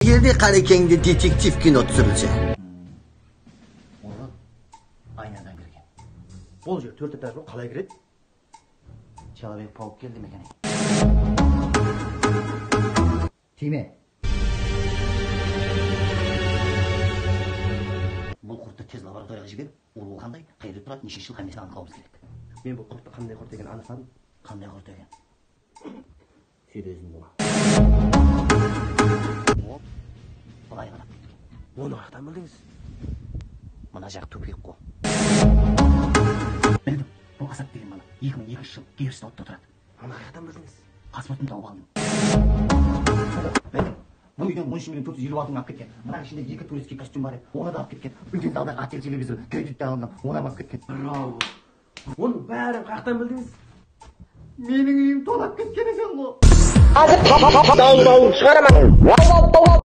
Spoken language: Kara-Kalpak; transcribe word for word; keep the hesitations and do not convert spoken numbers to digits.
Elde Qarekeńde detektiv kino túsirilshe. Oǵan aynadan kirgen. Bul jer tórt etaj, bul qalay kiredi? Человек-паук keldi meken? Tiyme. Bul qurttı tez laboratoriyaǵa jiber, ulıwı qanday, qayerde turadı, neshinshi jıl, hámmesin anıqlawımız kerek. Men bul qurttı qanday qurt ekenin anıqladım. Qanday qurt eken? Seydi ózim bola. Hop, bılay qarap ketken. Onı qayaqtan bildińiz? Mına jaǵı tupik ǵo. Bildim, bul Asat degen bala eki mıń ekinshi jıl Gershta otda turadı. Onı qayaqtan bildińiz? Pasportın tawıp aldım. Bildim, bul úyden on úsh million tórt júz eliw altın alıp ketken. Mınanıń ishinde eki turetskiy kostyum bar edi, onı da alıp ketken. Úlken zaldaǵı otel televizor kreditte alınǵan, onı hám alıp ketken. Bravo. Onıń bárin qayaqtan bildińiz? Meniń úyim tonap ketken eken ǵo. Házir ta-ta-ta-ta-tawıp shıǵaraman.